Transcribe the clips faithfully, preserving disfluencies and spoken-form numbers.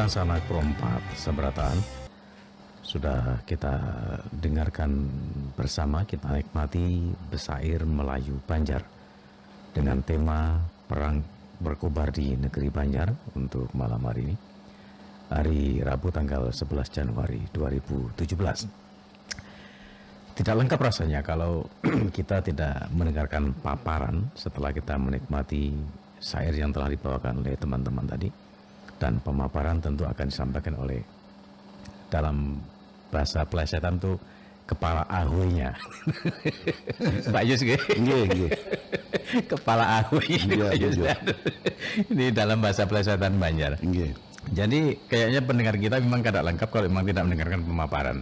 Sanak perompat seberataan, sudah kita dengarkan bersama, kita nikmati besair Melayu Banjar dengan tema Perang Berkobar di Negeri Banjar untuk malam hari ini, hari Rabu tanggal sebelas Januari dua ribu tujuh belas. Tidak lengkap rasanya kalau kita tidak mendengarkan paparan setelah kita menikmati syair yang telah dibawakan oleh teman-teman tadi. Dan pemaparan tentu akan disampaikan oleh, dalam bahasa pelesetan tuh, kepala ahuinya. Pak Yus, nggih? Nggih, nggih. Kepala ahui. Iya, Pak Yus. Ini dalam bahasa pelesetan Banjar. Nggih. Jadi, kayaknya pendengar kita memang kada lengkap kalau memang tidak mendengarkan pemaparan.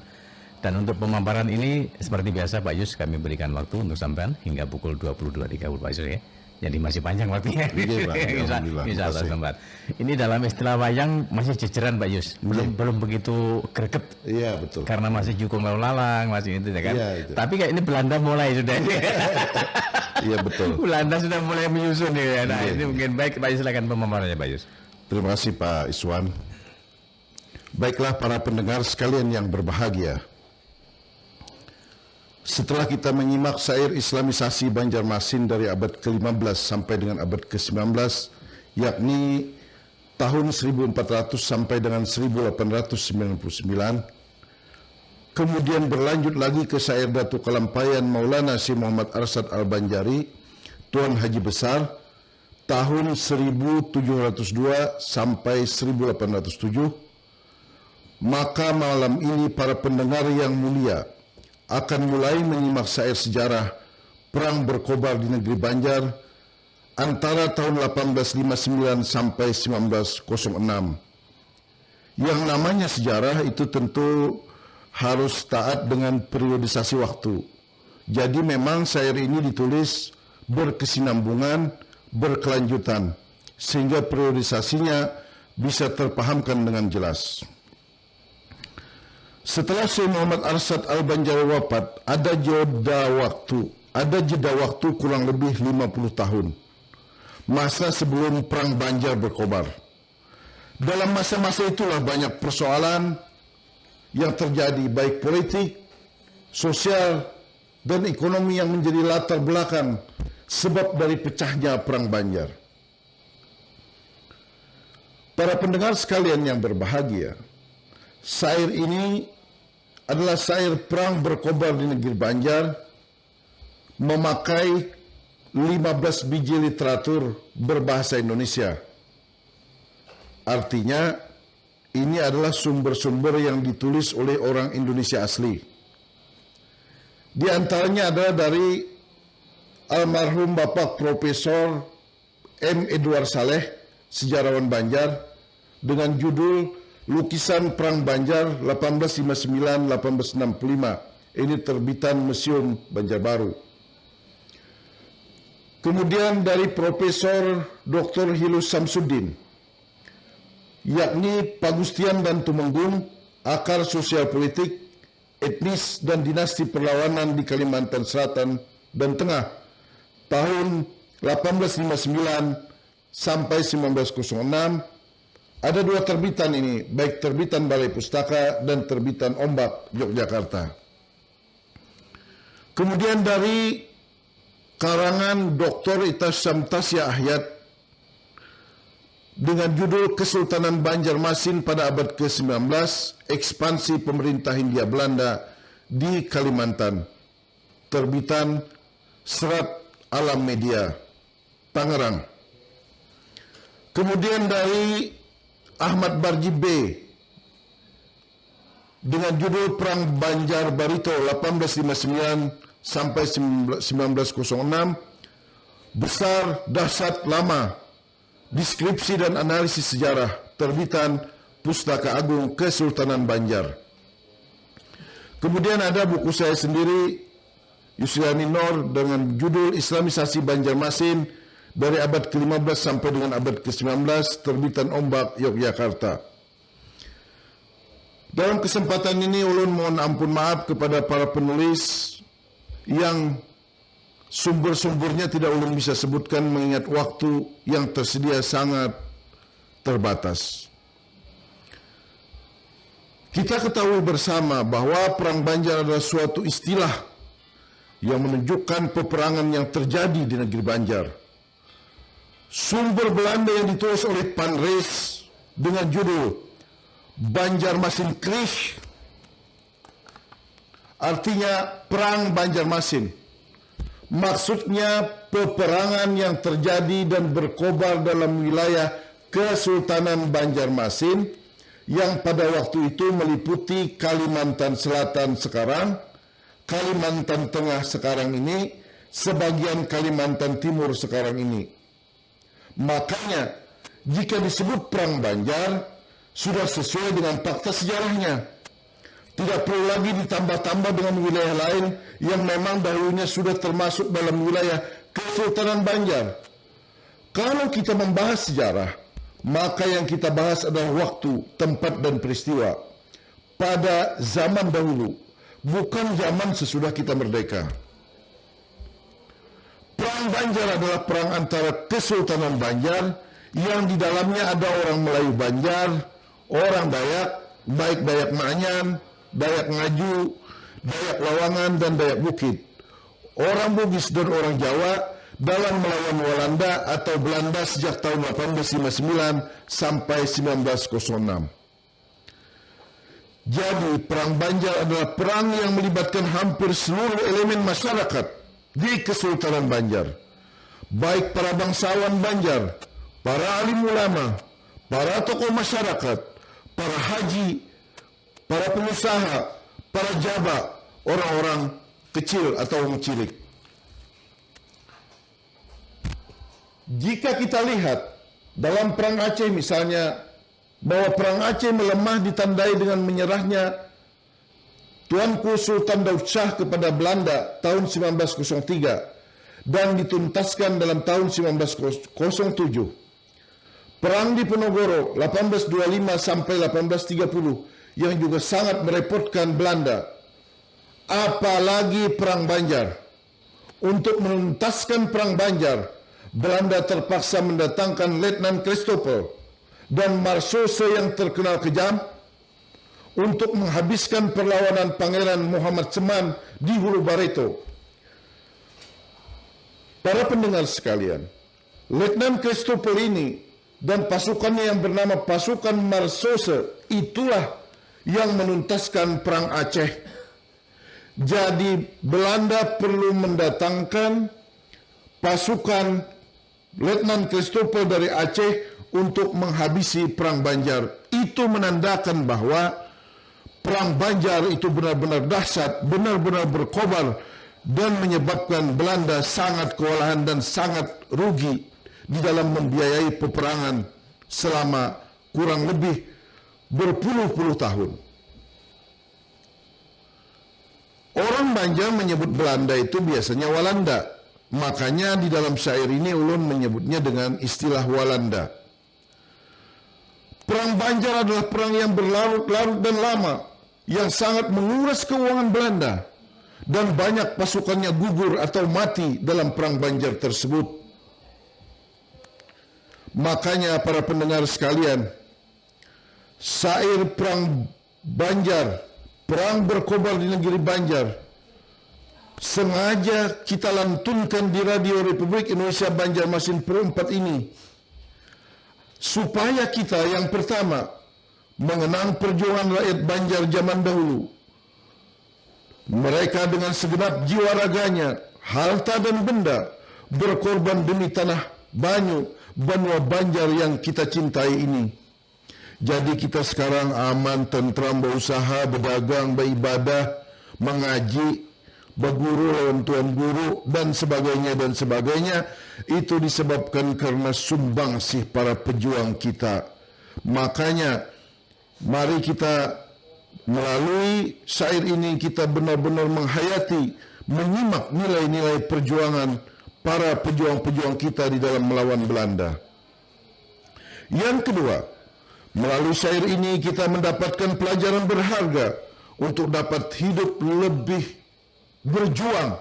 Dan untuk pemaparan ini, seperti biasa, Pak Yus, kami berikan waktu untuk sampean hingga pukul dua puluh dua tiga puluh, Pak Yus, ya. Jadi masih panjang waktunya. Iya, Pak. Insya, Alhamdulillah. Insya Allah sempat. Ini dalam istilah wayang masih jejeran, Pak Yus. Belum, iya, belum begitu greget. Iya, betul. Karena masih jukung lalu lalang, masih itu, ya kan? Iya, itu. Tapi kayak ini Belanda mulai sudah. Iya, betul. Belanda sudah mulai menyusun, ya. Nah, iya, ini, iya, mungkin baik, Pak Yus, silakan pemaparannya, Pak Yus. Terima kasih, Pak Iswan. Baiklah, para pendengar sekalian yang berbahagia. Setelah kita menyimak syair Islamisasi Banjarmasin dari abad ke lima belas sampai dengan abad ke sembilan belas, yakni tahun seribu empat ratus sampai dengan seribu delapan ratus sembilan puluh sembilan, kemudian berlanjut lagi ke syair Datu Kalampayan Maulana Syekh Muhammad Arsad Al-Banjari, Tuan Haji Besar, tahun seribu tujuh ratus dua sampai seribu delapan ratus tujuh, maka malam ini para pendengar yang mulia akan mulai menyimak syair sejarah Perang Berkobar di Negeri Banjar antara tahun delapan belas lima sembilan sampai sembilan belas kosong enam. Yang namanya sejarah itu tentu harus taat dengan periodisasi waktu. Jadi memang syair ini ditulis berkesinambungan, berkelanjutan, sehingga periodisasinya bisa terpahamkan dengan jelas. Setelah Syekh Muhammad Arsad Al-Banjari wafat, ada jeda waktu, ada jeda waktu kurang lebih lima puluh tahun. Masa sebelum Perang Banjar Berkobar. Dalam masa-masa itulah banyak persoalan yang terjadi, baik politik, sosial, dan ekonomi yang menjadi latar belakang sebab dari pecahnya Perang Banjar. Para pendengar sekalian yang berbahagia, syair ini adalah syair Perang Berkobar di Negeri Banjar, memakai lima belas biji literatur berbahasa Indonesia. Artinya, ini adalah sumber-sumber yang ditulis oleh orang Indonesia asli. Di antaranya adalah dari almarhum Bapak Profesor M Edward Saleh, sejarawan Banjar, dengan judul Lukisan Perang Banjar delapan belas lima sembilan delapan belas enam puluh lima. Ini terbitan Museum Banjarbaru. Kemudian dari Profesor Doktor Hilus Samsudin, yakni Pagustian dan Tumenggung, akar sosial politik, etnis, dan dinasti perlawanan di Kalimantan Selatan dan Tengah tahun delapan belas lima sembilan sampai sembilan belas kosong enam. Ada dua terbitan ini, baik terbitan Balai Pustaka dan terbitan Ombak Yogyakarta. Kemudian dari karangan Doktor Ita Syamtasia Ahyad dengan judul Kesultanan Banjarmasin pada abad ke sembilan belas, Ekspansi Pemerintah Hindia Belanda di Kalimantan, terbitan Serat Alam Media, Tangerang. Kemudian dari Ahmad Barji B dengan judul Perang Banjar Barito delapan belas lima sembilan sampai sembilan belas kosong enam, Besar, Dahsyat, Lama, Deskripsi dan Analisis Sejarah, terbitan Pustaka Agung Kesultanan Banjar. Kemudian ada buku saya sendiri, Yusriani Nor, dengan judul Islamisasi Banjarmasin dari abad ke lima belas sampai dengan abad ke sembilan belas, terbitan Ombak, Yogyakarta. Dalam kesempatan ini, ulun mohon ampun maaf kepada para penulis yang sumber-sumbernya tidak ulun bisa sebutkan mengingat waktu yang tersedia sangat terbatas. Kita ketahui bersama bahwa Perang Banjar adalah suatu istilah yang menunjukkan peperangan yang terjadi di negeri Banjar. Sumber Belanda yang ditulis oleh Panrees dengan judul Banjarmasin Krieg, artinya Perang Banjarmasin. Maksudnya peperangan yang terjadi dan berkobar dalam wilayah Kesultanan Banjarmasin yang pada waktu itu meliputi Kalimantan Selatan sekarang, Kalimantan Tengah sekarang ini, sebagian Kalimantan Timur sekarang ini. Makanya, jika disebut Perang Banjar, sudah sesuai dengan fakta sejarahnya. Tidak perlu lagi ditambah-tambah dengan wilayah lain yang memang dahulunya sudah termasuk dalam wilayah Kesultanan Banjar. Kalau kita membahas sejarah, maka yang kita bahas adalah waktu, tempat, dan peristiwa. Pada zaman dahulu, bukan zaman sesudah kita merdeka. Perang Banjar adalah perang antara Kesultanan Banjar yang di dalamnya ada orang Melayu Banjar, orang Dayak, baik Dayak Manyan, Dayak Ngaju, Dayak Lawangan, dan Dayak Bukit, orang Bugis dan orang Jawa dalam melawan Walanda atau Belanda sejak tahun delapan belas lima sembilan sampai sembilan belas kosong enam. Jadi, Perang Banjar adalah perang yang melibatkan hampir seluruh elemen masyarakat di Kesultanan Banjar, baik para bangsawan Banjar, para alim ulama, para tokoh masyarakat, para haji, para pengusaha, para jaba, orang-orang kecil atau orang cilik. Jika kita lihat dalam Perang Aceh misalnya, bahwa Perang Aceh melemah ditandai dengan menyerahnya Tuanku Sultan Daud Shah kepada Belanda tahun sembilan belas kosong tiga dan dituntaskan dalam tahun sembilan belas kosong tujuh. Perang di Ponorogo delapan belas dua lima sampai delapan belas tiga puluh yang juga sangat merepotkan Belanda. Apalagi Perang Banjar. Untuk menuntaskan Perang Banjar, Belanda terpaksa mendatangkan Letnan Christopel dan Marsosa yang terkenal kejam untuk menghabiskan perlawanan Pangeran Muhammad Seman di Hulu Bareto. Para pendengar sekalian, Letnan Christopel ini dan pasukannya yang bernama pasukan Marsosa itulah yang menuntaskan Perang Aceh. Jadi, Belanda perlu mendatangkan pasukan Letnan Christopel dari Aceh untuk menghabisi Perang Banjar. Itu menandakan bahwa Perang Banjar itu benar-benar dahsyat, benar-benar berkobar, dan menyebabkan Belanda sangat kewalahan dan sangat rugi di dalam membiayai peperangan selama kurang lebih berpuluh-puluh tahun. Orang Banjar menyebut Belanda itu biasanya Walanda. Makanya di dalam syair ini ulun menyebutnya dengan istilah Walanda. Perang Banjar adalah perang yang berlarut-larut dan lama, yang sangat menguras keuangan Belanda, dan banyak pasukannya gugur atau mati dalam Perang Banjar tersebut. Makanya, para pendengar sekalian, syair Perang Banjar, perang berkobar di negeri Banjar, sengaja kita lantunkan di Radio Republik Indonesia Banjarmasin Pro empat ini, supaya kita, yang pertama, mengenang perjuangan rakyat Banjar zaman dahulu. Mereka dengan segenap jiwa raganya, harta dan benda, berkorban demi tanah banyu, banua Banjar yang kita cintai ini. Jadi kita sekarang aman, tentram, berusaha, berdagang, beribadah, mengaji, berguru lawan tuan guru, dan sebagainya, dan sebagainya. Itu disebabkan karena sumbangsih para pejuang kita. Makanya, mari kita melalui syair ini kita benar-benar menghayati, menyimak nilai-nilai perjuangan para pejuang-pejuang kita di dalam melawan Belanda. Yang kedua, melalui syair ini kita mendapatkan pelajaran berharga untuk dapat hidup lebih berjuang,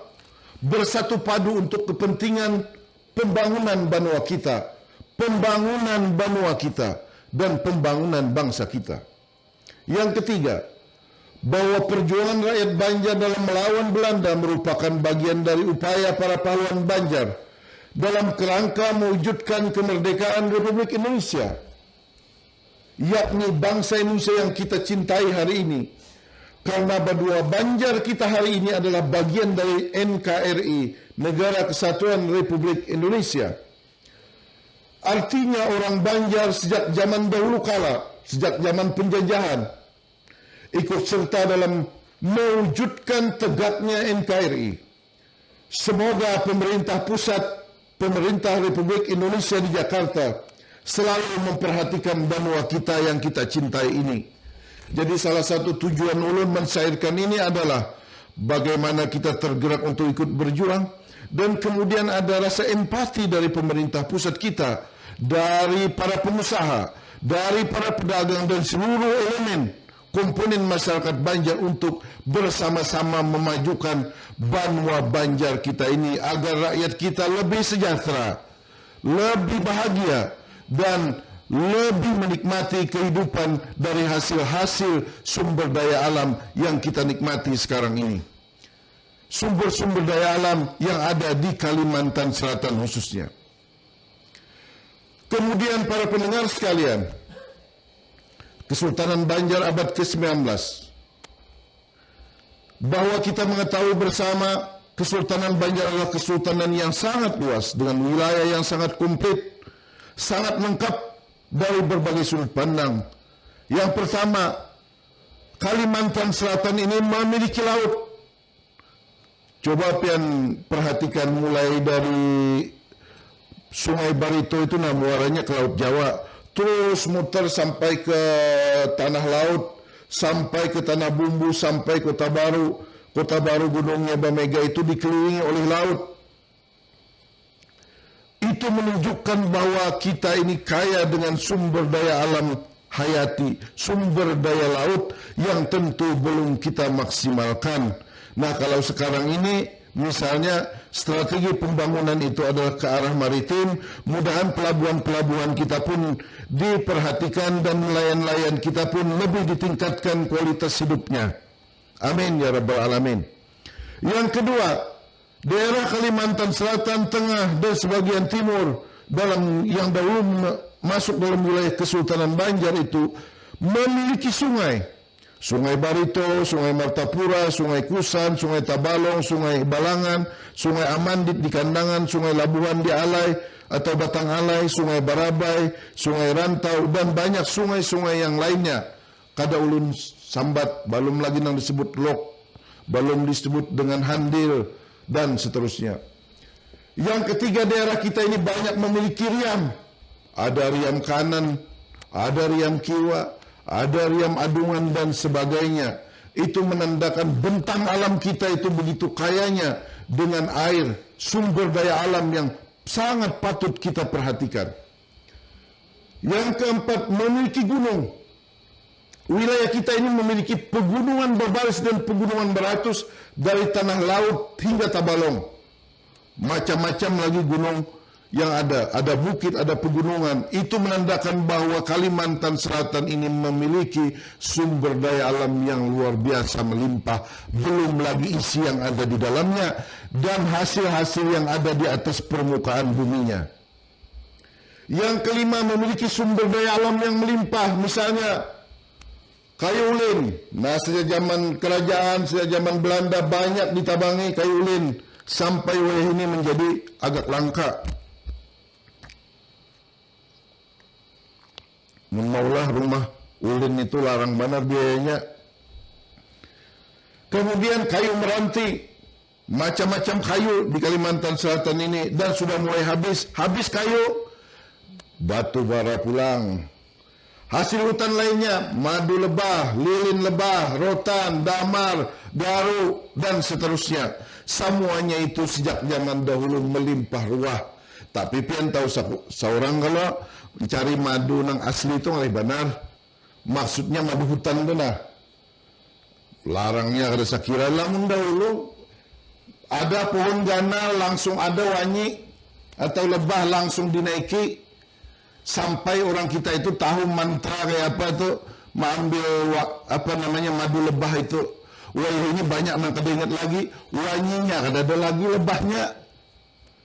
bersatu padu untuk kepentingan pembangunan banua kita, pembangunan banua kita, dan pembangunan bangsa kita. Yang ketiga, bahwa perjuangan rakyat Banjar dalam melawan Belanda merupakan bagian dari upaya para pahlawan Banjar dalam kerangka mewujudkan kemerdekaan Republik Indonesia, yakni bangsa Indonesia yang kita cintai hari ini. Karena badua Banjar kita hari ini adalah bagian dari N K R I, Negara Kesatuan Republik Indonesia. Artinya orang Banjar sejak zaman dahulu kala, sejak zaman penjajahan, ikut serta dalam mewujudkan tegaknya N K R I. Semoga pemerintah pusat, pemerintah Republik Indonesia di Jakarta selalu memperhatikan banua kita yang kita cintai ini. Jadi salah satu tujuan ulun mensyairkan ini adalah bagaimana kita tergerak untuk ikut berjuang, dan kemudian ada rasa empati dari pemerintah pusat kita, dari para pengusaha, dari para pedagang dan seluruh elemen komponen masyarakat Banjar untuk bersama-sama memajukan banua Banjar kita ini agar rakyat kita lebih sejahtera, lebih bahagia, dan lebih menikmati kehidupan dari hasil-hasil sumber daya alam yang kita nikmati sekarang ini. Sumber-sumber daya alam yang ada di Kalimantan Selatan khususnya. Kemudian para pendengar sekalian, Kesultanan Banjar abad ke sembilan belas. Bahwa kita mengetahui bersama, Kesultanan Banjar adalah kesultanan yang sangat luas dengan wilayah yang sangat komplit, sangat lengkap dari berbagai sudut pandang. Yang pertama, Kalimantan Selatan ini memiliki laut. Coba pian perhatikan mulai dari Sungai Barito itu, nah, muaranya ke Laut Jawa, terus muter sampai ke Tanah Laut, sampai ke Tanah Bumbu, sampai Kota Baru. Kota Baru gunungnya bamega itu dikelilingi oleh laut. Itu menunjukkan bahwa kita ini kaya dengan sumber daya alam hayati, sumber daya laut yang tentu belum kita maksimalkan. Nah, kalau sekarang ini, misalnya, strategi pembangunan itu adalah ke arah maritim, mudahan pelabuhan-pelabuhan kita pun diperhatikan dan nelayan-nelayan kita pun lebih ditingkatkan kualitas hidupnya. Amin ya rabbal alamin. Yang kedua, daerah Kalimantan Selatan, Tengah, dan sebagian timur dalam yang dahulu ma-, masuk dalam wilayah Kesultanan Banjar itu memiliki sungai. Sungai Barito, Sungai Martapura, Sungai Kusan, Sungai Tabalong, Sungai Balangan, Sungai Amandit di Kandangan, Sungai Labuhan di Alai atau Batang Alai, Sungai Barabai, Sungai Rantau, dan banyak sungai-sungai yang lainnya. Kada ulun sambat, balum lagi nang disebut lok, balum disebut dengan handil, dan seterusnya. Yang ketiga, daerah kita ini banyak memiliki riam. Ada riam kanan, ada riam kiwa, ada riam adungan, dan sebagainya. Itu menandakan bentang alam kita itu begitu kayanya dengan air, sumber daya alam yang sangat patut kita perhatikan. Yang keempat, memiliki gunung. Wilayah kita ini memiliki pegunungan berbaris dan pegunungan beratus, dari Tanah Laut hingga Tabalong. Macam-macam lagi gunung yang ada. Ada bukit, ada pegunungan. Itu menandakan bahwa Kalimantan Selatan ini memiliki sumber daya alam yang luar biasa melimpah. Belum lagi isi yang ada di dalamnya dan hasil-hasil yang ada di atas permukaan buminya. Yang kelima, memiliki sumber daya alam yang melimpah, misalnya kayu ulin. Nah, sejak zaman kerajaan, sejak zaman Belanda banyak ditabangi kayu ulin, sampai wayah ini menjadi agak langka. Mun maulah rumah ulin itu larang banar biayanya. Kemudian kayu meranti, macam-macam kayu di Kalimantan Selatan ini, dan sudah mulai habis. Habis kayu, batu bara pulang. Hasil hutan lainnya, madu lebah, lilin lebah, rotan, damar, garu, dan seterusnya. Semuanya itu sejak zaman dahulu melimpah ruah. Tapi pian tahu sa-, saurang kalau mencari madu nang asli itu ngalih banar. Maksudnya madu hutan tu nah. Larangnya kada sakira. Lamun dahulu ada pohon ganal langsung ada wanyi atau lebah langsung dinaiki, sampai orang kita itu tahu mantra kayak apa tu, maambil wa, apa namanya, madu lebah itu. Wayah ini banyak nang kada ingat lagi, wanyinya kada ada lagi lebahnya.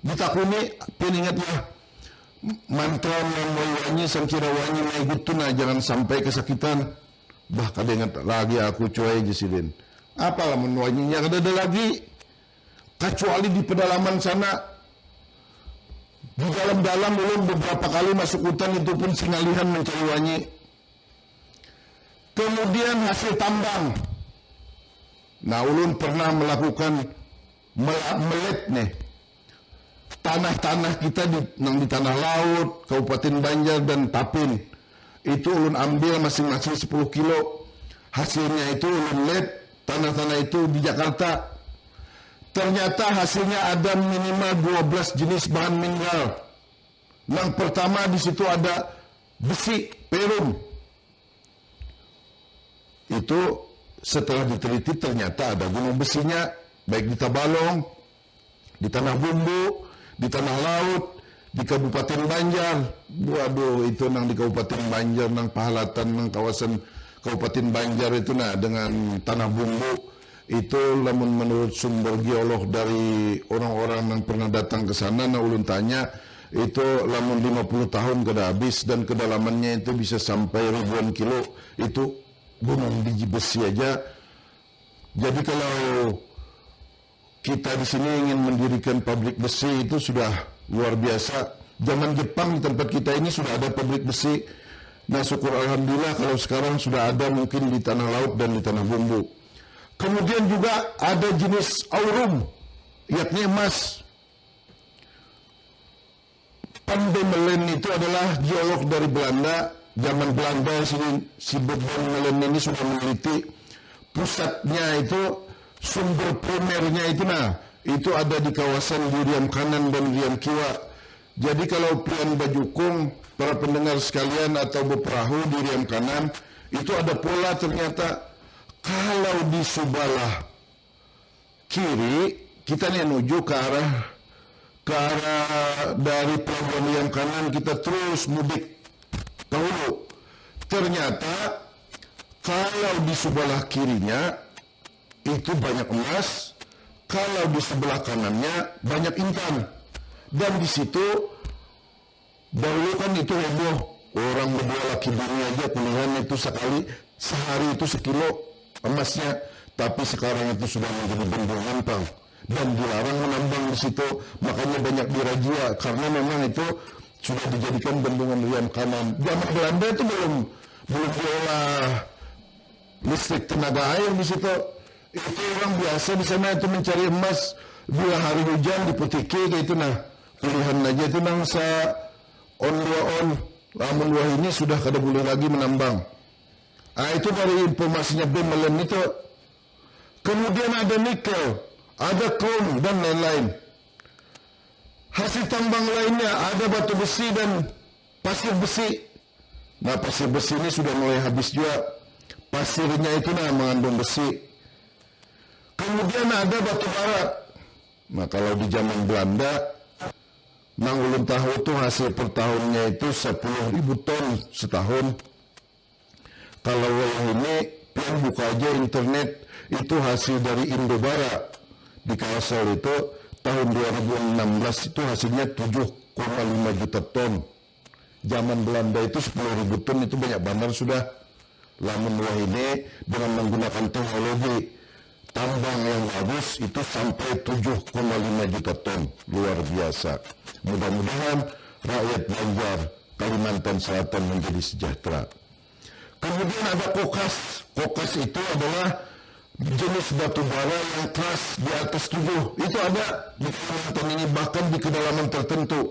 Ditakuni, pian ingatlah mantra mamoi wanyi sangkira wanyi maigut tu nah, jangan sampai kasakitan. Bah, kada ingat lagi aku cuai, jar sidin. Apa lamun wanyinya kada ada lagi? Kacuali di pedalaman sana. Di dalam-dalam ulun beberapa kali masuk hutan itu pun singalihan mencari wanyi. Kemudian hasil tambang. Nah, ulun pernah melakukan mela- melet nih. Tanah-tanah kita di, nang di Tanah Laut, Kabupaten Banjar dan Tapin. Itu ulun ambil masing-masing sepuluh kilo. Hasilnya itu ulun let tanah-tanah itu di Jakarta. Ternyata hasilnya ada minimal dua belas jenis bahan mineral. Nang pertama di situ ada besi, perum. Itu setelah diteliti ternyata ada gunung besinya, baik di Tabalong, di Tanah Bumbu, di Tanah Laut, di Kabupaten Banjar. Waduh, itu nang di Kabupaten Banjar, nang pahalatan, nang kawasan Kabupaten Banjar itu nah dengan Tanah Bumbu. Itu lamun menurut sumber geolog dari orang-orang yang pernah datang ke sana, nah ulun tanya, itu lamun lima puluh tahun kada habis dan kedalamannya itu bisa sampai ribuan kilo, itu gunung biji besi aja. Jadi kalau kita di sini ingin mendirikan pabrik besi itu sudah luar biasa. Zaman Jepang di tempat kita ini sudah ada pabrik besi. Nah, syukur alhamdulillah kalau sekarang sudah ada mungkin di Tanah Laut dan di Tanah Bumbu. Kemudian juga ada jenis aurum, yakni emas. Van Bemmelen itu adalah geolog dari Belanda. Zaman Belanda si, si Van Bemmelen ini sudah meneliti pusatnya itu, sumber primernya itu, nah, itu ada di kawasan di Riam Kanan dan Riam Kiwa. Jadi kalau pian bajukung, para pendengar sekalian, atau beperahu di Riam Kanan, itu ada pola ternyata. Kalau di sebelah kiri, kita nih nuju ke arah ke arah dari Pelabuhan Riam Kanan, kita terus mudik ke hulu. Ternyata kalau di sebelah kirinya itu banyak emas, kalau di sebelah kanannya banyak intan. Dan di situ dahulu kan itu heboh, orang berdua laki bini aja kulihan itu sekali sehari itu sekilo emasnya. Tapi sekarang itu sudah menjadi bendungan, pang, dan dilarang menambang di situ. Makanya banyak dirazia karena memang itu sudah dijadikan bendungan Riam Kanan. Zaman Belanda itu belum belum diolah listrik tenaga air di situ. Itu orang biasa di sana itu mencari emas bila hari hujan di putiki kayak itu, nah, kulihan aja itu nang sa on dua on, lamun wahini sudah kada boleh lagi menambang. Ah, itu dari informasinya Bemmelen itu. Kemudian ada nikel, ada krom dan lain-lain. Hasil tambang lainnya ada batu besi dan pasir besi. Nah, pasir besi ini sudah mulai habis juga. Pasirnya itu nah mengandung besi. Kemudian ada batu bara. Nah, kalau di zaman Belanda, nang ulun tahu tuh hasil per tahunnya itu sepuluh ribu ton setahun. Kalau wayah ini, pian buka aja internet, itu hasil dari Indobara di Kalsel itu tahun dua ribu enam belas itu hasilnya tujuh koma lima juta ton. Zaman Belanda itu sepuluh ribu ton itu banyak banar sudah. Lamun wahini dengan menggunakan teknologi tambang yang bagus itu sampai tujuh koma lima juta ton. Luar biasa. Mudah-mudahan rakyat Banjar, Kalimantan Selatan menjadi sejahtera. Kemudian ada kokas. Kokas itu adalah jenis batu bara yang keras di atas tujuh. Itu ada di Kalimantan ini, bahkan di kedalaman tertentu.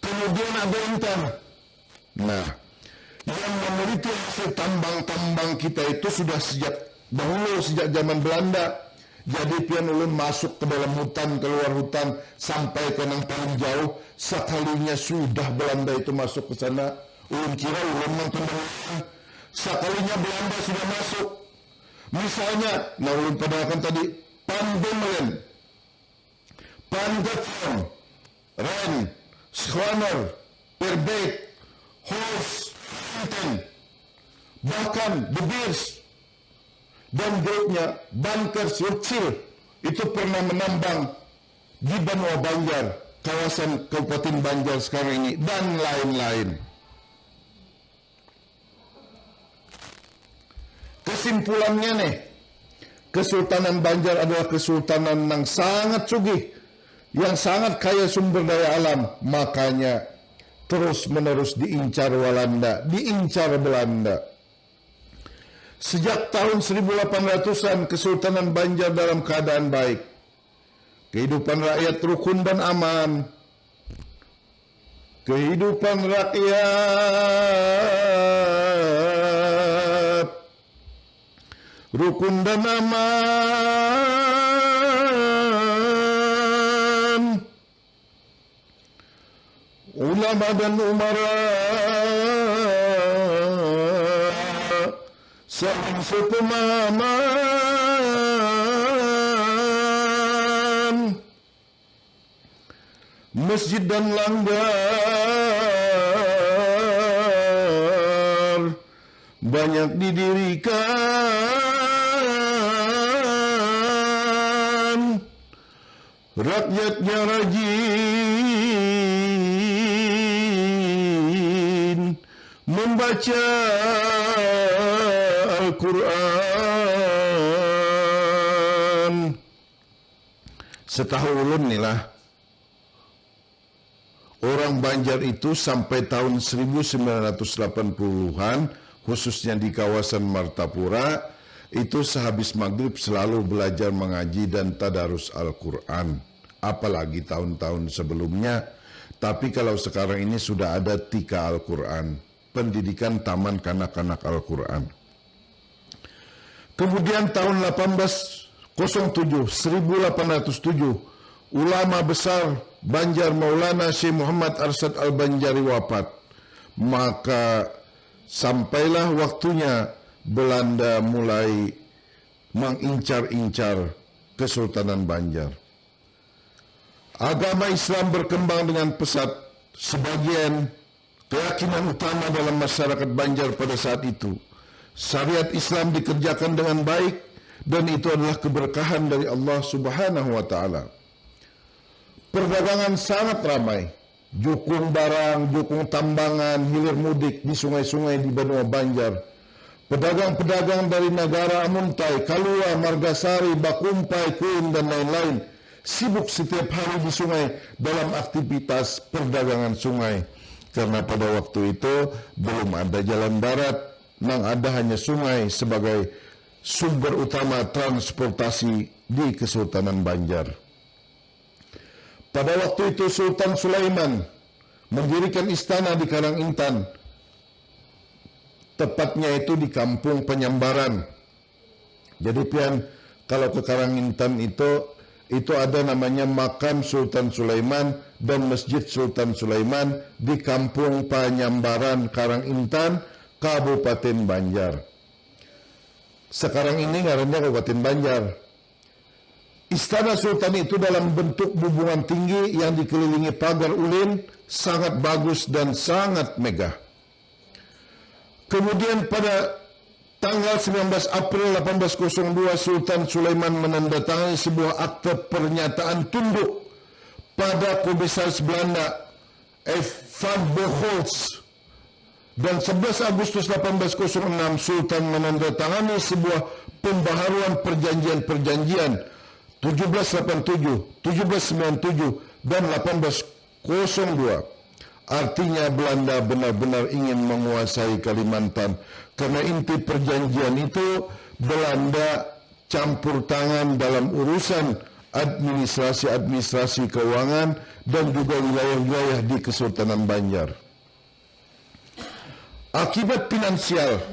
Kemudian ada intan. Nah, yang meneliti hasil tambang-tambang kita itu sudah sejak dahulu, sejak zaman Belanda. Jadi pian ulun masuk ke dalam hutan, keluar hutan, sampai ke nang paling jauh. Sekalinya sudah Belanda itu masuk ke sana, ulun kira ulun nang pendahuluan. Sekalinya Belanda sudah masuk, misalnya, nah, ulun padahkan tadi, Van Bemmelen, Van Geffen, Rhine, Schooner, Verbeek, Holst, Vinten. Bahkan De Beers dan grupnya, Bunkers, Yorkshire, itu pernah menambang di Banua Banjar, kawasan Kabupaten Banjar sekarang ini, dan lain-lain. Kesimpulannya nih, Kesultanan Banjar adalah kesultanan yang sangat sugih, yang sangat kaya sumber daya alam, makanya terus-menerus diincar Walanda, diincar Belanda. Sejak tahun seribu delapan ratusan, Kesultanan Banjar dalam keadaan baik. Kehidupan rakyat rukun dan aman. Kehidupan rakyat rukun dan aman. Ulama dan umara saling sepemahaman. Masjid dan langgar banyak didirikan. Rakyatnya rajin membaca Al-Quran. Setahu ulun nih lah, orang Banjar itu sampai tahun seribu sembilan ratus delapan puluhan, khususnya di kawasan Martapura, itu sehabis maghrib selalu belajar mengaji dan tadarus Al-Quran. Apalagi tahun-tahun sebelumnya. Tapi kalau sekarang ini sudah ada T K Al-Quran, pendidikan taman kanak-kanak Al-Quran. Kemudian tahun delapan belas kosong tujuh, seribu delapan ratus tujuh, ulama besar Banjar Maulana Syekh Muhammad Arsyad Al-Banjari wafat. Maka sampailah waktunya Belanda mulai mengincar-incar Kesultanan Banjar. Agama Islam berkembang dengan pesat. Sebagian keyakinan utama dalam masyarakat Banjar pada saat itu, syariat Islam dikerjakan dengan baik, dan itu adalah keberkahan dari Allah Subhanahu wa Ta'ala. Perdagangan sangat ramai. Jukung barang, jukung tambangan, hilir mudik di sungai-sungai di Banua Banjar. Pedagang-pedagang dari Nagara Amuntai, Kalua, Margasari, Bakumpai, Kuin, dan lain-lain sibuk setiap hari di sungai dalam aktivitas perdagangan sungai. Karena pada waktu itu belum ada jalan darat, nang ada hanya sungai sebagai sumber utama transportasi di Kesultanan Banjar. Pada waktu itu Sultan Sulaiman mendirikan istana di Karang Intan, tepatnya itu di Kampung Penyambaran. Jadi pian kalau ke Karang Intan itu, itu ada namanya makam Sultan Sulaiman dan Masjid Sultan Sulaiman di Kampung Panyambaran, Karang Intan, Kabupaten Banjar. Sekarang ini ngarannya Kabupaten Banjar. Istana Sultan itu dalam bentuk bubungan tinggi yang dikelilingi pagar ulin, sangat bagus dan sangat megah. Kemudian pada tanggal sembilan belas April delapan belas kosong dua, Sultan Sulaiman menandatangani sebuah akte pernyataan tunduk pada Komisaris Belanda, F. van Bocholt. Dan sebelas Agustus delapan belas kosong enam, Sultan menandatangani sebuah pembaharuan perjanjian-perjanjian tujuh belas delapan tujuh, tujuh belas sembilan tujuh, dan delapan belas kosong dua. Artinya Belanda benar-benar ingin menguasai Kalimantan. Karena inti perjanjian itu Belanda campur tangan dalam urusan administrasi-administrasi keuangan dan juga wilayah-wilayah di Kesultanan Banjar. Akibat finansial,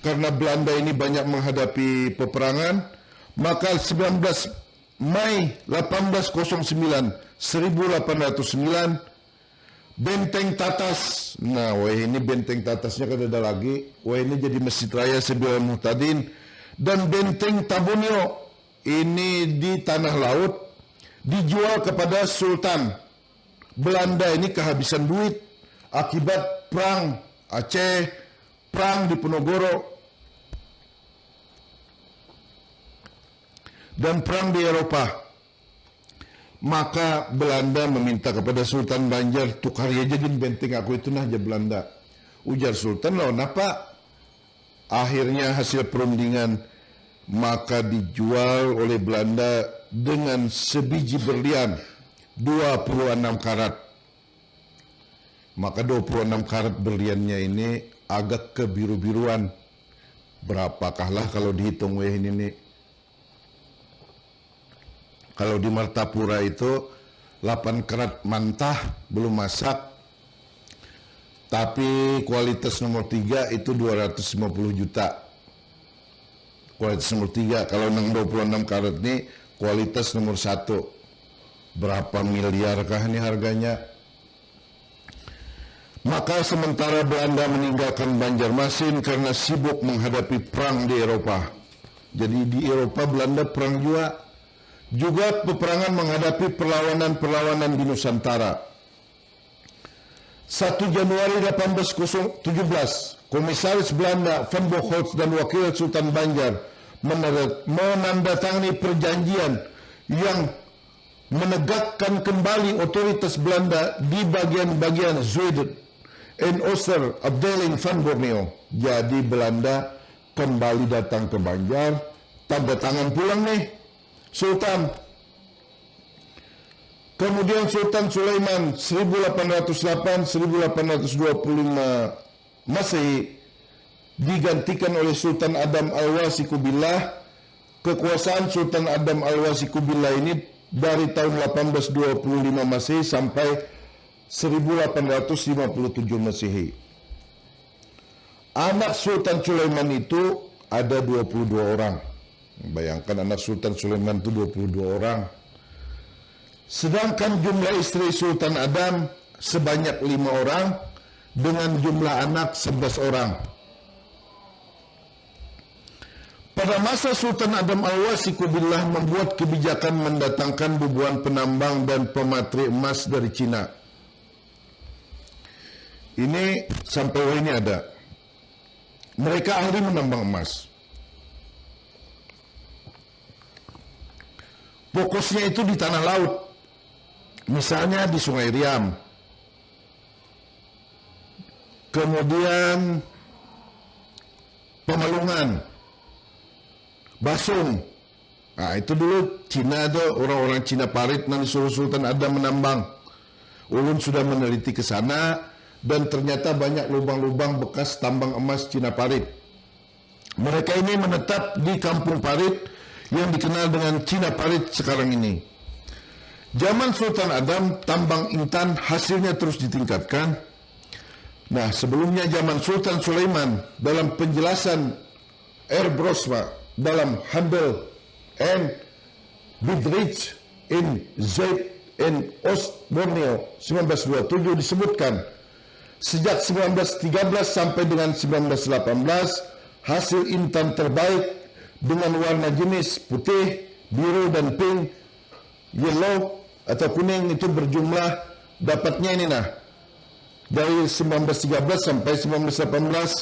karena Belanda ini banyak menghadapi peperangan, maka sembilan belas Mei delapan belas kosong sembilan, seribu delapan ratus sembilan, Benteng Tatas. Nah, weh, ini Benteng Tatasnya kada ada lagi. Weh, ini jadi Masjid Raya Sabilal Muhtadin. Dan Benteng Tabunio ini di Tanah Laut dijual kepada Sultan. Belanda ini kehabisan duit akibat perang Aceh, perang di Ponorogo dan perang di Eropa. Maka Belanda meminta kepada Sultan Banjar, "Tukari aja gin benteng aku itu nah," jar Belanda. Ujar Sultan, "Lawan apa?" Akhirnya hasil perundingan, maka dijual oleh Belanda dengan sebiji berlian dua puluh enam karat. Maka dua puluh enam karat berliannya ini agak kebiru-biruan. Berapakah lah kalau dihitung weh ini nih? Kalau di Martapura itu delapan karat mantah, belum masak, tapi kualitas nomor tiga itu dua ratus lima puluh juta. Kualitas nomor tiga, kalau nang dua puluh enam karat ini kualitas nomor satu. Berapa miliar kah ini harganya? Maka sementara Belanda meninggalkan Banjarmasin karena sibuk menghadapi perang di Eropa. Jadi di Eropa Belanda perang juga. Juga peperangan menghadapi perlawanan-perlawanan di Nusantara. Satu Januari delapan belas tujuh belas, Komisaris Belanda Van Bocholt dan Wakil Sultan Banjar meneret- menandatangani perjanjian yang menegakkan kembali otoritas Belanda di bagian-bagian Zuid en Oosterafdeling van Borneo. Jadi Belanda kembali datang ke Banjar, tanda tangan pulang nih Sultan. Kemudian Sultan Sulaiman seribu delapan ratus delapan seribu delapan ratus dua puluh lima Masehi digantikan oleh Sultan Adam Al-Wasi Kubillah. Kekuasaan Sultan Adam Al-Wasi Kubillah ini dari tahun delapan belas dua puluh lima Masehi sampai seribu delapan ratus lima puluh tujuh Masehi. Anak Sultan Sulaiman itu ada dua puluh dua orang. Bayangkan, anak Sultan Sulaiman itu dua puluh dua orang. Sedangkan jumlah istri Sultan Adam sebanyak lima orang dengan jumlah anak sebelas orang. Pada masa Sultan Adam Al-Wasi Kubillah membuat kebijakan mendatangkan bubuhan penambang dan pematri emas dari Cina. Ini sampai wah ini ada. Mereka ahli menambang emas. Fokusnya itu di tanah laut. Misalnya di Sungai Riam. Kemudian Pemalungan. Basung. Nah, itu dulu Cina tuh, orang-orang Cina parit nang disuruh Sultan Adam menambang. Ulun sudah meneliti ke sana dan ternyata banyak lubang-lubang bekas tambang emas Cina parit. Mereka ini menetap di Kampung Parit yang dikenal dengan Cina Parit sekarang ini. Zaman Sultan Adam, tambang intan hasilnya terus ditingkatkan. Nah, sebelumnya zaman Sultan Sulaiman, dalam penjelasan R. Brosma dalam Handel and Bidrich in Zeit in Ost Borneo sembilan belas dua tujuh disebutkan, sejak sembilan belas tiga belas sampai dengan sembilan belas delapan belas, hasil intan terbaik dengan warna jenis putih, biru, dan pink, yellow atau kuning itu berjumlah, dapatnya ini nah, dari sembilan belas tiga belas sampai sembilan belas delapan belas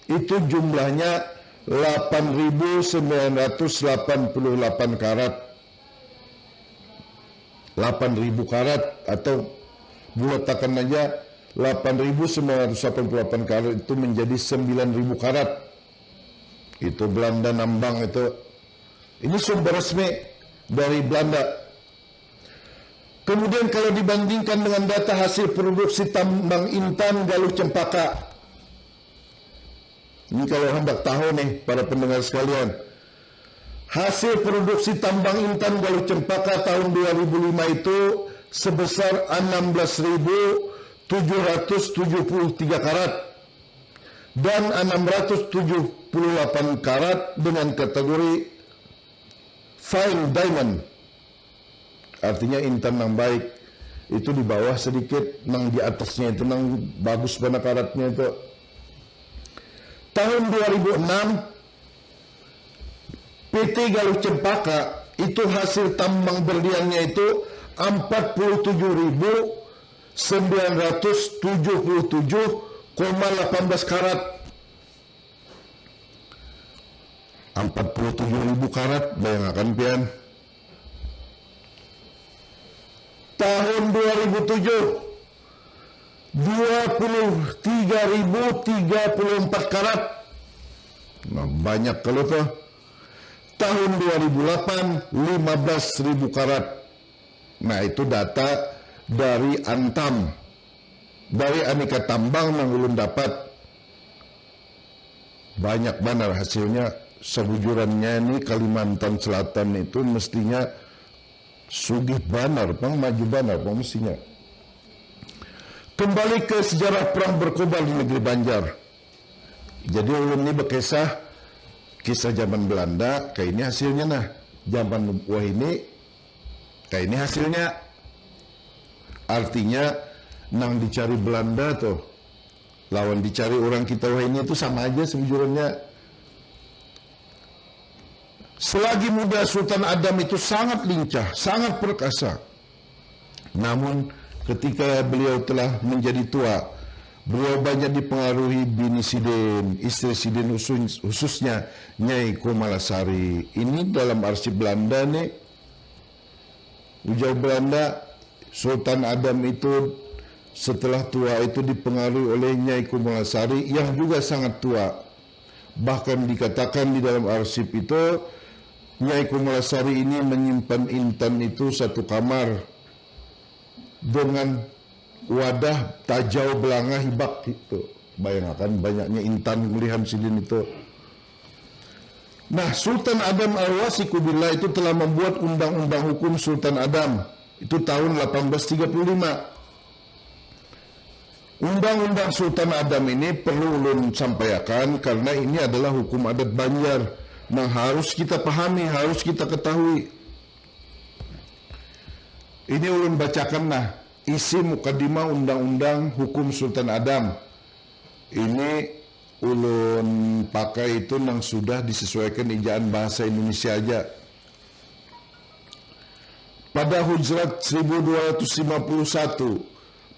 itu jumlahnya delapan ribu sembilan ratus delapan puluh delapan karat. Delapan ribu karat, atau bulatakan aja, delapan ribu sembilan ratus delapan puluh delapan karat itu menjadi sembilan ribu karat. Itu Belanda nambang itu. Ini sumber resmi dari Belanda. Kemudian kalau dibandingkan dengan data hasil produksi tambang intan Galuh Cempaka. Ini kalau hendak tahu nih para pendengar sekalian. Hasil produksi tambang intan Galuh Cempaka tahun dua ribu lima itu sebesar enam belas ribu tujuh ratus tujuh puluh tiga karat dan enam ratus tujuh puluh delapan karat dengan kategori fine diamond. Artinya intan nang baik itu di bawah sedikit, nang di atasnya itu nang bagus banar karatnya itu. Tahun dua ribu enam, P T Galuh Cempaka itu hasil tambang berliannya itu empat puluh tujuh ribu sembilan ratus tujuh puluh tujuh koma delapan belas karat. Empat puluh tujuh ribu karat, bayangakan pian. Tahun dua ribu tujuh, dua puluh tiga ribu tiga puluh empat karat. Nah, banyak kalau tuh. Tahun dua ribu delapan, lima belas ribu karat. Nah, itu data dari Antam, dari Aneka Tambang yang ulun dapat. Banyak banar hasilnya. Sebujurannya ini Kalimantan Selatan itu mestinya sugih banar pang, maju banar pang mestinya. Kembali ke sejarah perang berkobar di negeri Banjar. Jadi ulun ni bekisah kisah zaman Belanda, kayak ini hasilnya nah. Zaman wah ini, kayak ini hasilnya. Artinya, nang dicari Belanda tuh lawan dicari orang kita wah ini itu sama aja sebujurannya. Selagi muda, Sultan Adam itu sangat lincah, sangat perkasa. Namun, ketika beliau telah menjadi tua, beliau banyak dipengaruhi bini sidin, istri sidin, khususnya Nyai Kumalasari. Ini dalam arsip Belanda nih, ujar Belanda, Sultan Adam itu setelah tua itu dipengaruhi oleh Nyai Kumalasari yang juga sangat tua. Bahkan dikatakan di dalam arsip itu, Nyai Kumalasari ini menyimpan intan itu satu kamar dengan wadah tajau belanga hibak itu. Bayangkan banyaknya intan kulihan sidin itu. Nah, Sultan Adam Al-Wasiku Billah itu telah membuat undang-undang hukum Sultan Adam. Itu tahun delapan belas tiga puluh lima. Undang-undang Sultan Adam ini perlu ulun sampaikan karena ini adalah hukum adat Banjar yang harus kita pahami, harus kita ketahui. Ini ulun bacakan nah, isi mukadimah undang-undang hukum Sultan Adam. Ini ulun pakai itu nang sudah disesuaikan ijaan bahasa Indonesia aja. Pada Hujrat seribu dua ratus lima puluh satu,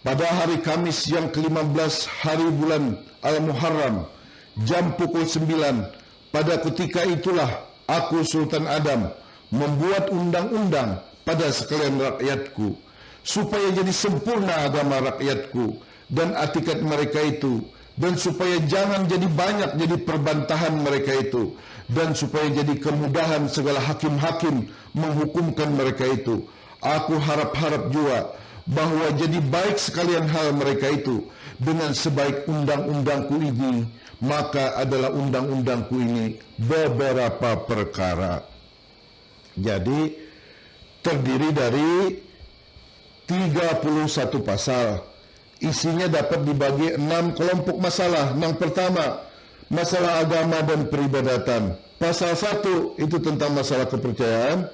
pada hari Kamis yang kelima belas hari bulan Al-Muharram, jam pukul sembilan, pada ketika itulah aku, Sultan Adam, membuat undang-undang pada sekalian rakyatku, supaya jadi sempurna agama rakyatku dan atikat mereka itu, dan supaya jangan jadi banyak jadi perbantahan mereka itu, dan supaya jadi kemudahan segala hakim-hakim menghukumkan mereka itu. Aku harap-harap jua bahwa jadi baik sekalian hal mereka itu, dengan sebaik undang-undangku ini, maka adalah undang-undangku ini beberapa perkara. Jadi, terdiri dari tiga puluh satu pasal. Isinya dapat dibagi enam kelompok masalah. Yang pertama, masalah agama dan peribadatan. Pasal satu itu tentang masalah kepercayaan.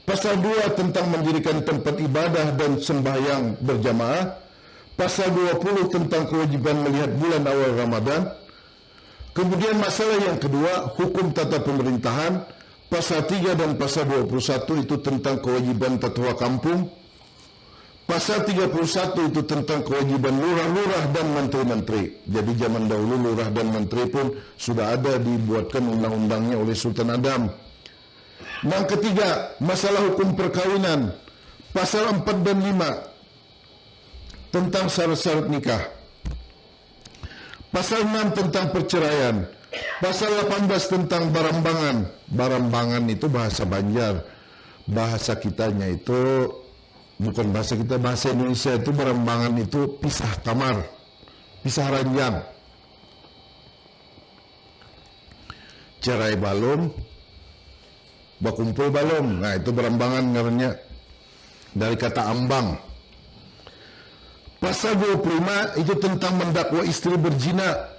Pasal dua tentang mendirikan tempat ibadah dan sembahyang berjamaah. Pasal dua puluh tentang kewajiban melihat bulan awal Ramadan. Kemudian masalah yang kedua, hukum tata pemerintahan, pasal tiga dan pasal dua puluh satu itu tentang kewajiban tetua kampung, pasal tiga puluh satu itu tentang kewajiban lurah-lurah dan menteri-menteri. Jadi zaman dahulu lurah dan menteri pun sudah ada dibuatkan undang-undangnya oleh Sultan Adam. Yang ketiga, masalah hukum perkawinan, pasal empat dan lima tentang syarat-syarat nikah. Pasal enam tentang perceraian. Pasal delapan belas tentang barambangan. Barambangan itu bahasa Banjar. Bahasa kitanya itu, bukan bahasa kita, bahasa Indonesia itu barambangan itu pisah kamar, pisah ranjang. Cerai balum, bakumpul balum. Nah, itu barambangan ngarannya. Dari kata ambang. Pasal dua puluh lima itu tentang mendakwa istri berzina.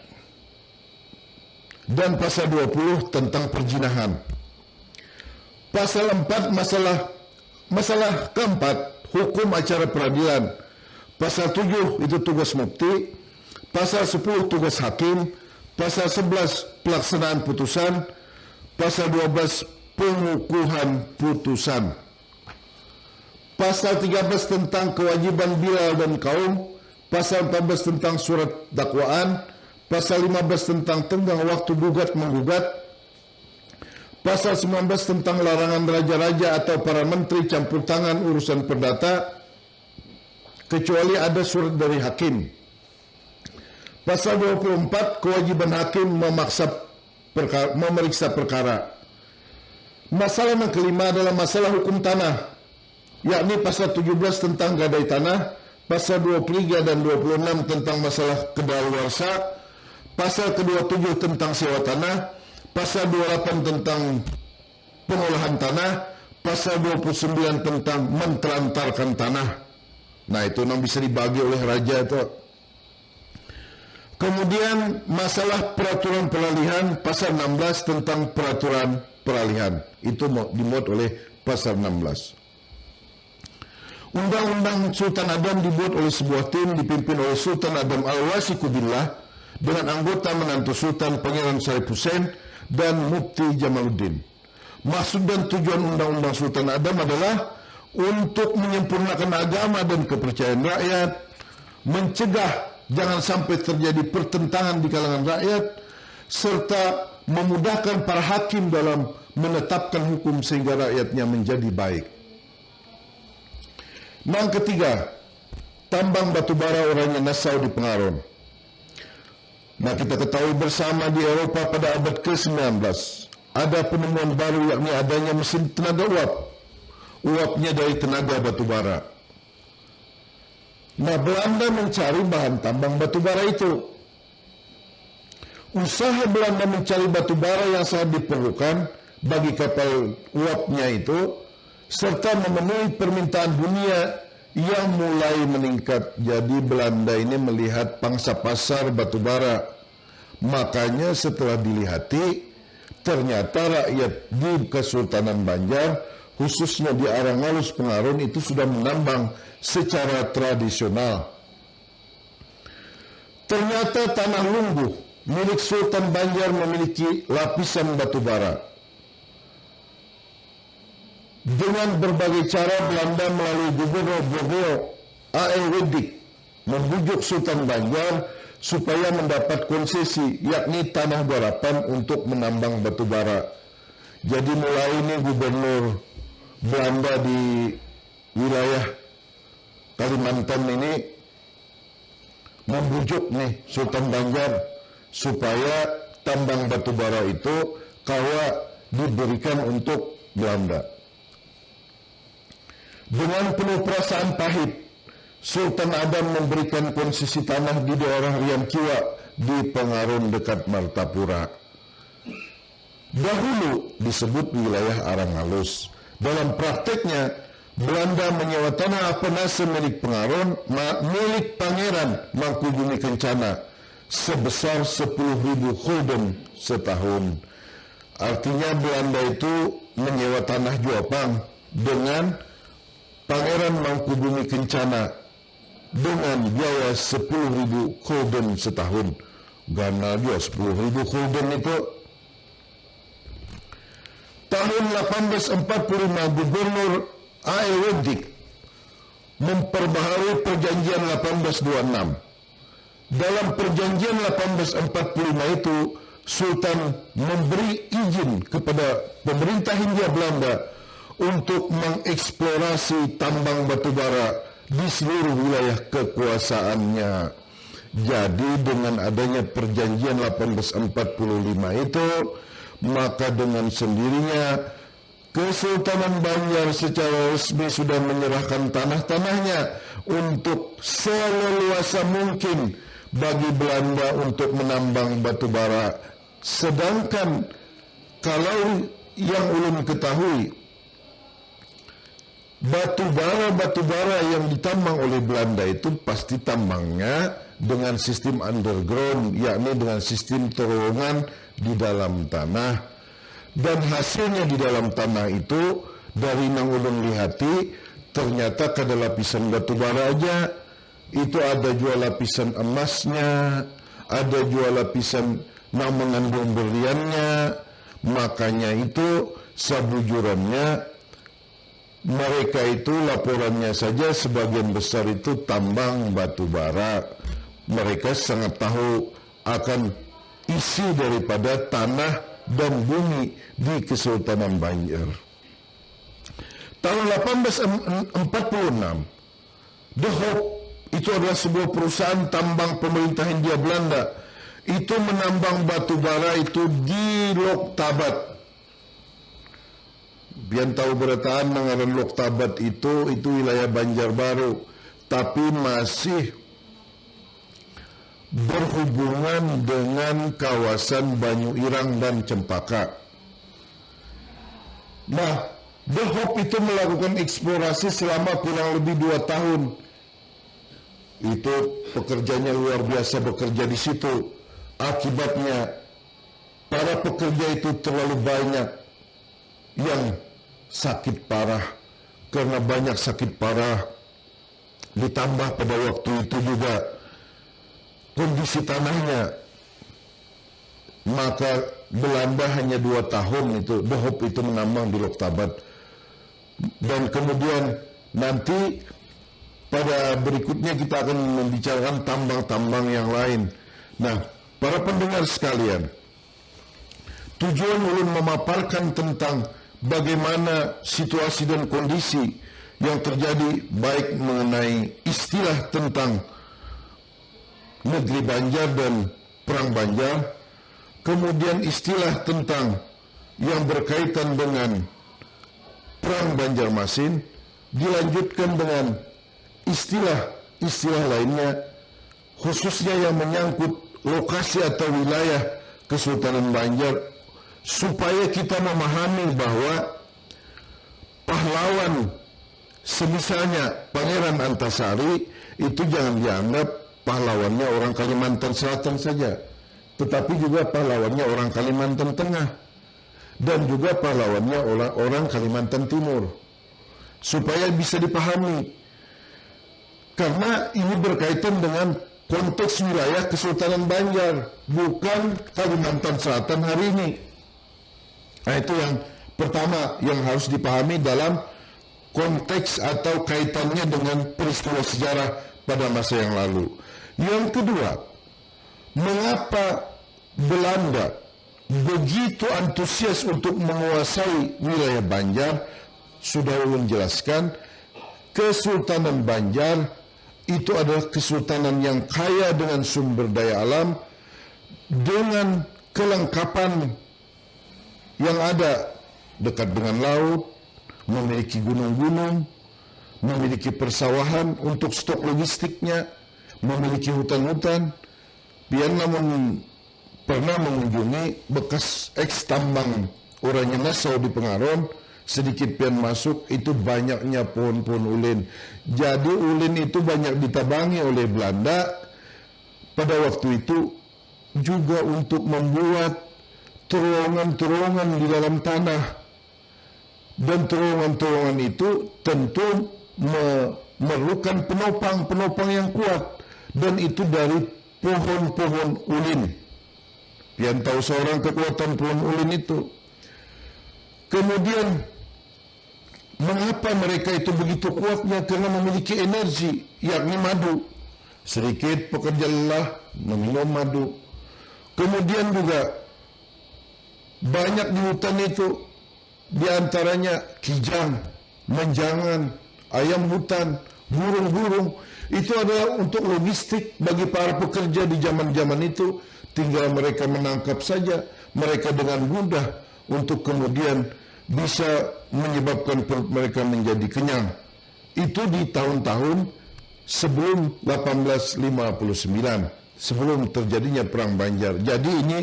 Dan pasal dua puluh tentang perzinahan. Pasal empat masalah, masalah keempat, hukum acara peradilan. Pasal tujuh itu tugas mufti. Pasal sepuluh tugas hakim. Pasal sebelas pelaksanaan putusan. Pasal dua belas pengukuhan putusan. Pasal tiga belas tentang kewajiban Bilal dan kaum. Pasal empat belas tentang surat dakwaan, pasal lima belas tentang tenggang waktu gugat menggugat, pasal sembilan belas tentang larangan raja-raja atau para menteri campur tangan urusan perdata, kecuali ada surat dari hakim. Pasal dua puluh empat, kewajiban hakim memaksa perka- memeriksa perkara. Masalah yang kelima adalah masalah hukum tanah, yakni pasal tujuh belas tentang gadai tanah, pasal dua puluh tiga dan dua puluh enam tentang masalah kedaluarsa, pasal kedua tujuh tentang sewa tanah, pasal dua puluh delapan tentang pengolahan tanah, pasal dua puluh sembilan tentang mentelantarkan tanah. Nah, itu yang bisa dibagi oleh raja itu. Kemudian masalah peraturan peralihan, pasal enam belas tentang peraturan peralihan. Itu mau dimuat oleh pasal enam belas. Undang-undang Sultan Adam dibuat oleh sebuah tim dipimpin oleh Sultan Adam Al-Wasiku Billah dengan anggota menantu Sultan Pangeran Syarif Hussein dan Mufti Jamaluddin. Maksud dan tujuan Undang-Undang Sultan Adam adalah untuk menyempurnakan agama dan kepercayaan rakyat, mencegah jangan sampai terjadi pertentangan di kalangan rakyat, serta memudahkan para hakim dalam menetapkan hukum sehingga rakyatnya menjadi baik. Yang ketiga, tambang batubara orangnya Nassau di Pengaron. Nah, kita ketahui bersama di Eropa pada abad ke sembilan belas, ada penemuan baru, yakni adanya mesin tenaga uap. Uapnya dari tenaga batubara. Nah, Belanda mencari bahan tambang batubara itu. Usaha Belanda mencari batubara yang sangat diperlukan bagi kapal uapnya itu, serta memenuhi permintaan dunia yang mulai meningkat. Jadi, Belanda ini melihat pangsa pasar batubara. Makanya, setelah dilihati, ternyata rakyat di Kesultanan Banjar, khususnya di Arangalus Pengaron, itu sudah menambang secara tradisional. Ternyata tanah Lungguh milik Sultan Banjar memiliki lapisan batu bara. Dengan berbagai cara, Belanda melalui Gubernur Borneo, A L Wendick, membujuk Sultan Banjar supaya mendapat konsesi, yakni tanah garapan untuk menambang batu bara. Jadi, mulai ini gubernur Belanda di wilayah Kalimantan ini membujuk nih Sultan Banjar supaya tambang batu bara itu kawa diberikan untuk Belanda. Dengan penuh perasaan pahit, Sultan Adam memberikan konsesi tanah di daerah Rian Kiwa di Pengaron dekat Martapura. Dahulu disebut wilayah Arangalus. Dalam prakteknya, Belanda menyewa tanah Apenase milik Pengaron, ma- milik Pangeran Mangkubumi Kencana sebesar sepuluh ribu gulden setahun. Artinya, Belanda itu menyewa tanah jua pang dengan Pangeran Mangkubumi Kencana dengan biaya sepuluh ribu gulden setahun. Ganal jua sepuluh ribu gulden itu. Tahun delapan belas empat puluh lima, Gubernur A L Wendick memperbaharui Perjanjian delapan belas dua enam. Dalam Perjanjian delapan belas empat puluh lima itu, Sultan memberi izin kepada pemerintah Hindia Belanda untuk mengeksplorasi tambang batu bara di seluruh wilayah kekuasaannya. Jadi, dengan adanya Perjanjian delapan belas empat puluh lima itu, maka dengan sendirinya Kesultanan Banjar secara resmi sudah menyerahkan tanah-tanahnya untuk seleluasa mungkin bagi Belanda untuk menambang batu bara. Sedangkan kalau yang ulun ketahui, batu bara-batu bara yang ditambang oleh Belanda itu pasti tambangnya dengan sistem underground, yakni dengan sistem terowongan di dalam tanah. Dan hasilnya di dalam tanah itu, dari nang ulun lihati, ternyata kada lapisan batu bara aja. Itu ada jua lapisan emasnya, ada jua lapisan nang mengandung berliannya. Makanya itu, sabujurannya, Mereka itu laporannya saja sebagian besar itu tambang batu bara. Mereka sangat tahu akan isi daripada tanah dan bumi di Kesultanan Banjar. Tahun delapan belas empat puluh enam, The Hope itu adalah sebuah perusahaan tambang pemerintah Hindia Belanda. Itu menambang batu bara itu di Loktabat. Pian tahu berataan ngaran Loktabat itu, itu wilayah Banjarbaru, tapi masih berhubungan dengan kawasan Banyu Irang dan Cempaka. Nah, The Hope itu melakukan eksplorasi selama kurang lebih dua tahun. Itu pekerjanya luar biasa bekerja di situ. Akibatnya, para pekerja itu terlalu banyak yang sakit parah. Karena banyak sakit parah, ditambah pada waktu itu juga kondisi tanahnya, maka Belanda hanya dua tahun itu, The Hope itu menambang di Loktabat. Dan kemudian nanti pada berikutnya kita akan membicarakan tambang-tambang yang lain. Nah, para pendengar sekalian, tujuan ulun memaparkan tentang bagaimana situasi dan kondisi yang terjadi, baik mengenai istilah tentang negeri Banjar dan perang Banjar, kemudian istilah tentang yang berkaitan dengan perang Banjarmasin, dilanjutkan dengan istilah-istilah lainnya, khususnya yang menyangkut lokasi atau wilayah Kesultanan Banjar, supaya kita memahami bahwa pahlawan semisalnya Pangeran Antasari itu jangan dianggap pahlawannya orang Kalimantan Selatan saja, tetapi juga pahlawannya orang Kalimantan Tengah dan juga pahlawannya orang, orang Kalimantan Timur, supaya bisa dipahami. Karena ini berkaitan dengan konteks wilayah Kesultanan Banjar, bukan Kalimantan Selatan hari ini. Nah, itu yang pertama yang harus dipahami dalam konteks atau kaitannya dengan peristiwa sejarah pada masa yang lalu. Yang kedua, mengapa Belanda begitu antusias untuk menguasai wilayah Banjar? Sudah ulun jelaskan, Kesultanan Banjar itu adalah kesultanan yang kaya dengan sumber daya alam, dengan kelengkapan yang ada, dekat dengan laut, memiliki gunung-gunung, memiliki persawahan untuk stok logistiknya, memiliki hutan-hutan. Pian lamun pernah mengunjungi bekas eks tambang uranya Nassau di Pengaron, sedikit pian masuk, itu banyaknya pohon-pohon ulin. Jadi ulin itu banyak ditabangi oleh Belanda pada waktu itu juga untuk membuat terowongan-terowongan di dalam tanah. Dan terowongan-terowongan itu tentu memerlukan penopang-penopang yang kuat, dan itu dari pohon-pohon ulin. Pian tahu seorang kekuatan pohon ulin itu. Kemudian, mengapa mereka itu begitu kuatnya? Karena memiliki energi, yakni madu. Sedikit pekerja lelah, meminum madu. Kemudian juga, banyak di hutan itu, di antaranya kijang, menjangan, ayam hutan, burung-burung. Itu adalah untuk logistik bagi para pekerja di zaman-zaman itu. Tinggal mereka menangkap saja, mereka dengan mudah untuk kemudian bisa menyebabkan perut mereka menjadi kenyang. Itu di tahun-tahun sebelum delapan belas lima puluh sembilan, sebelum terjadinya Perang Banjar. Jadi ini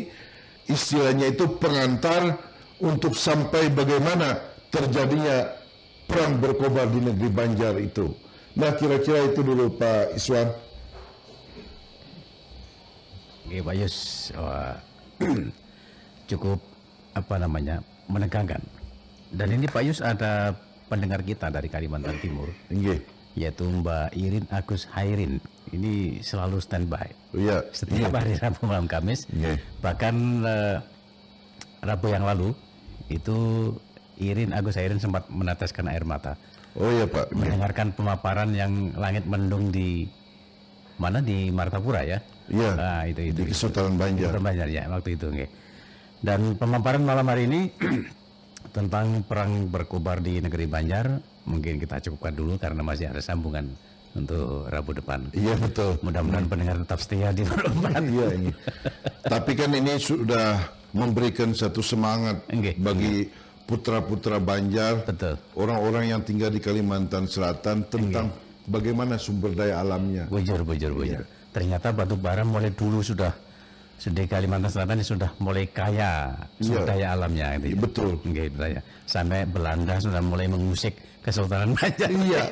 istilahnya itu pengantar untuk sampai bagaimana terjadinya Perang Berkobar di negeri Banjar itu. Nah, kira-kira itu dulu, Pak Iswan. Oke, Pak Yus. Wah, cukup, apa namanya, menegangkan. Dan ini, Pak Yus, ada pendengar kita dari Kalimantan Timur, Nggih. yaitu Mbak Irin Agus Hairin. Ini selalu standby. Iya. Setiap hari Rabu malam Kamis. Nggih. Bahkan, eh, Rabu yang lalu itu Irin, Agus Hairin sempat meneteskan air mata. Oh iya Pak. Mendengarkan pemaparan yang langit mendung di mana, di Martapura ya? Iya. Ah, itu itu. Di Kesultanan Banjar. Kesultanan Banjar ya, waktu itu nggih. Dan pemaparan malam hari ini tentang perang berkobar di negeri Banjar, mungkin kita cukupkan dulu karena masih ada sambungan untuk Rabu depan. Iya betul. Mudah-mudahan pendengar tetap setia di Pro empat. Iya ini. Tapi kan ini sudah memberikan satu semangat Nggih. Bagi putra-putra Banjar, Betul. Orang-orang yang tinggal di Kalimantan Selatan tentang bagaimana sumber daya alamnya. Bujur, bujur, bujur. Ternyata batu bara mulai dulu sudah sudah di Kalimantan Selatan ini sudah mulai kaya sumber Iya. Daya alamnya gitu. Iya, betul. Nggih, betul ya. Sampai Belanda sudah mulai mengusik Kesultanan Banjar. Iya.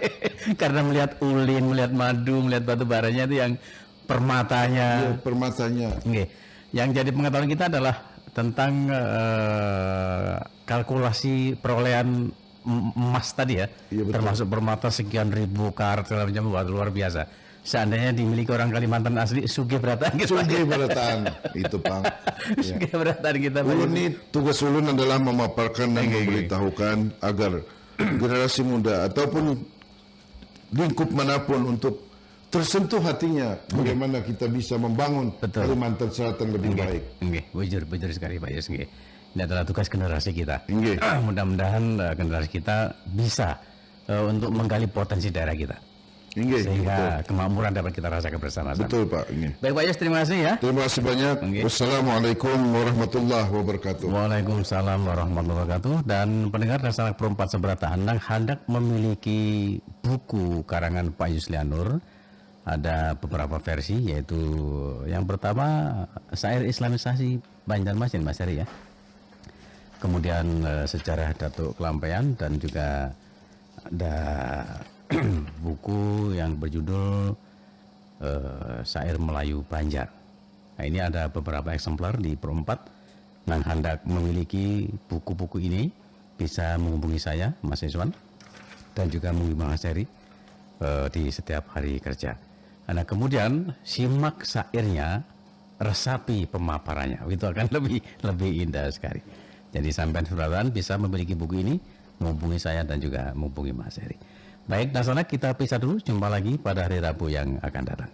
Karena melihat ulin, melihat madu, melihat batu baranya itu yang permatanya. Iya, permatanya. Nggih. Yang jadi pengetahuan kita adalah tentang eh, kalkulasi perolehan em- emas tadi ya, Iya, betul. Termasuk permata sekian ribu karat segala macam, wah, luar biasa. Seandainya dimiliki orang Kalimantan asli, sugih berataan gitu. Sugih berataan itu pang. Ya. Sugih berataan kita. Ulun nih tugas ulun adalah memaparkan dan memberitahukan agar generasi muda ataupun lingkup manapun untuk tersentuh hatinya bagaimana kita bisa membangun Betul. Kalimantan Selatan lebih baik. Nggih, bujur, bujur sekali Pak Yus nggih. Ini adalah tugas generasi kita. Nggih. Mudah-mudahan eh, generasi kita bisa eh, untuk menggali potensi daerah kita. Nggih, Sehingga kemakmuran dapat kita rasakan bersama-sama. Betul Pak. Nggih. Baik Pak Yus, terima kasih ya. Terima kasih banyak. Nggih. Wassalamualaikum warahmatullahi wabarakatuh. Waalaikumsalam warahmatullahi wabarakatuh. Dan pendengar dasar perempat seberata nang hendak memiliki buku karangan Pak Yuslianur, ada beberapa versi, yaitu yang pertama syair Islamisasi Banjarmasin, Mas Heri ya. Kemudian eh, sejarah Datuk Kelampaian dan juga ada buku yang berjudul eh, Syair Melayu Banjar. Nah, ini ada beberapa eksemplar di Pro empat. Nang hendak memiliki buku-buku ini bisa menghubungi saya, Mas Iswan, dan juga menghubungi Mas Heri eh, di setiap hari kerja. Nah, kemudian simak syairnya, resapi pemaparannya. Itu akan lebih lebih indah sekali. Jadi sampean seberatan bisa memiliki buku ini, menghubungi saya dan juga menghubungi Mas Heri. Baik, nah sana kita pisah dulu. Jumpa lagi pada hari Rabu yang akan datang.